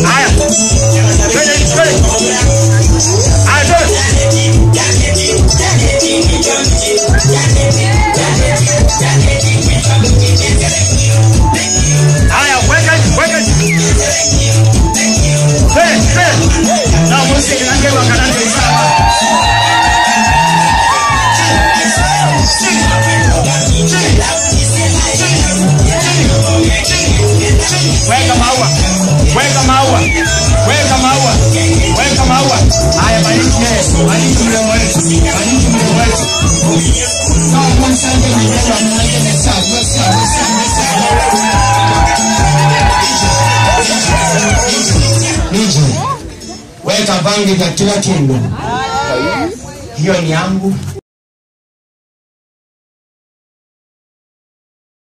Haya. Twende, twende. Haya, twende. Haya, weka, weka. Twende, twende. Na muziki nange wakanange sawa. Weka maua, weka maua, weka maua, weka maua. Haya, bariki Yesu, bariki mrembo wetu, bariki mrembo wetu. DJ, weka bangi za kila kindu. Hiyo ni yangu.